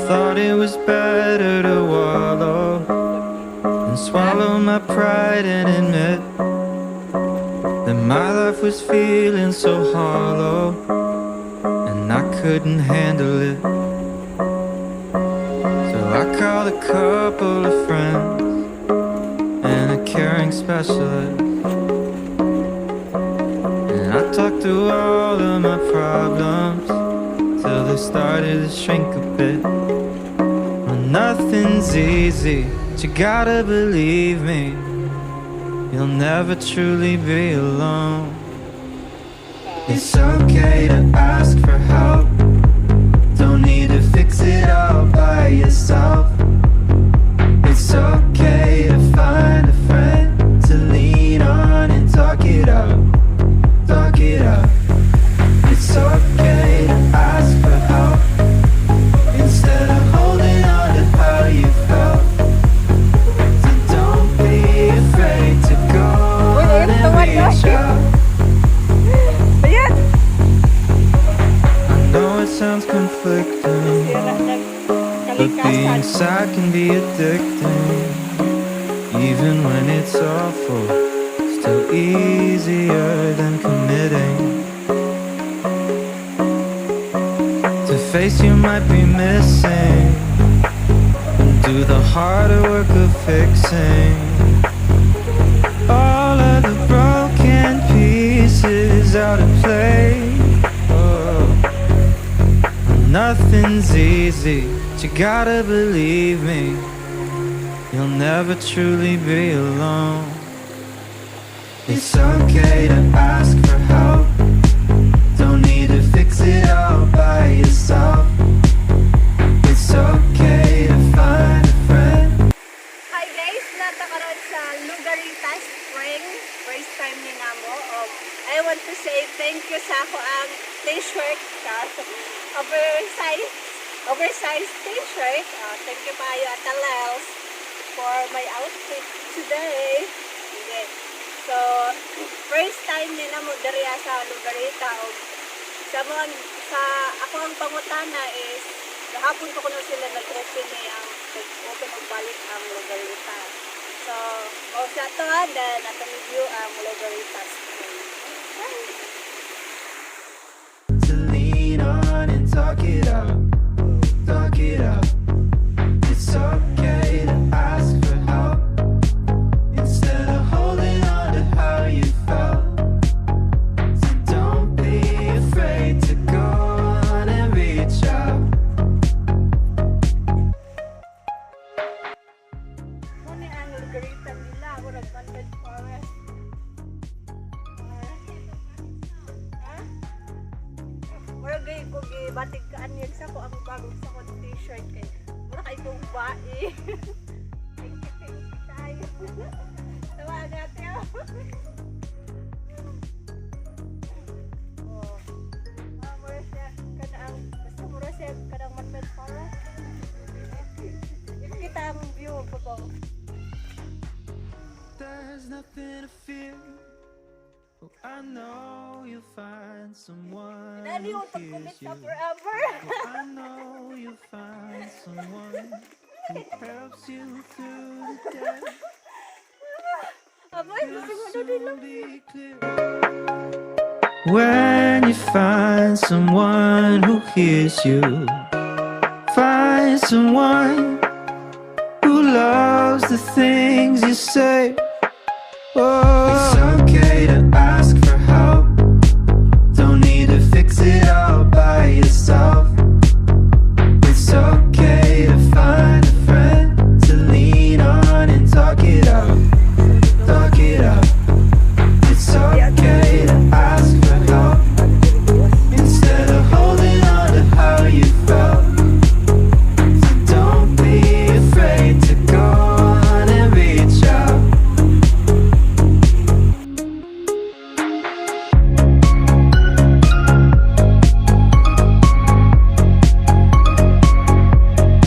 Thought it was better to wallow and swallow my pride and admit that my life was feeling so hollow and I couldn't handle it. So I called a couple of friends and a caring specialist. And I talked through all of my problems till they started to shrink a bit. Well, nothing's easy, but you gotta believe me. You'll never truly be alone. It's okay to ask for help. Don't need to fix it all by yourself. It's okay to find a friend to lean on and talk it out. Talk it out. It's okay to ask for help instead of holding on to how you felt. So don't be afraid to go on and reach out. Ayan! I know it sounds conflicting, Sira ng but being kalikasan. Sad can be addicting. Even when it's awful, still easier than committing to face you might be missing and do the harder work of fixing all of the broken pieces out of place. Oh. Nothing's easy, but you gotta believe me. You'll never truly be alone. It's okay to ask for help. Don't need to fix it all by yourself. It's okay to find a friend. Hi guys, naa ta karon sa Lugarita Spring. First time ni namo. I want to say thank you sa akoang t-shirt. Oversized t-shirt. Thank you kaayo, Ate Lels, for my outfit today. Okay. So, first time ni namo diri sa Lugarita. Sa mga sa akoang pangutana is gahapon ko kuno sila nag-open ni ang nag-open og balik ang Lugarita. So, mao siya to ha, then atong review ang Lugarita Spring. To lean on and talk it out. Talk it out. It's okay to ask for help instead of holding on to how you felt. So don't be afraid to go on and reach out. Mao ni ang Lugarita nila, murag man-made forest. Ha? Murag gay ko gibatig kaanyag sa ko ang bagong sa akong t-shirt kay mura kay kong bae. Thank you kaayo. Tawa ate oh. Oh. Ah, mura siya kanang basta mura siya kanang man-made forest. Kita ang view po. There's nothing to fear. Oh, I know you'll find someone Dali who yung pag-commit hears sa you. Forever. Oh, I know you'll find someone who helps you through the day. Abay, gusto ko na din lang. Soon be clear. When you find someone who hears you, find someone who loves the things you say. Oh,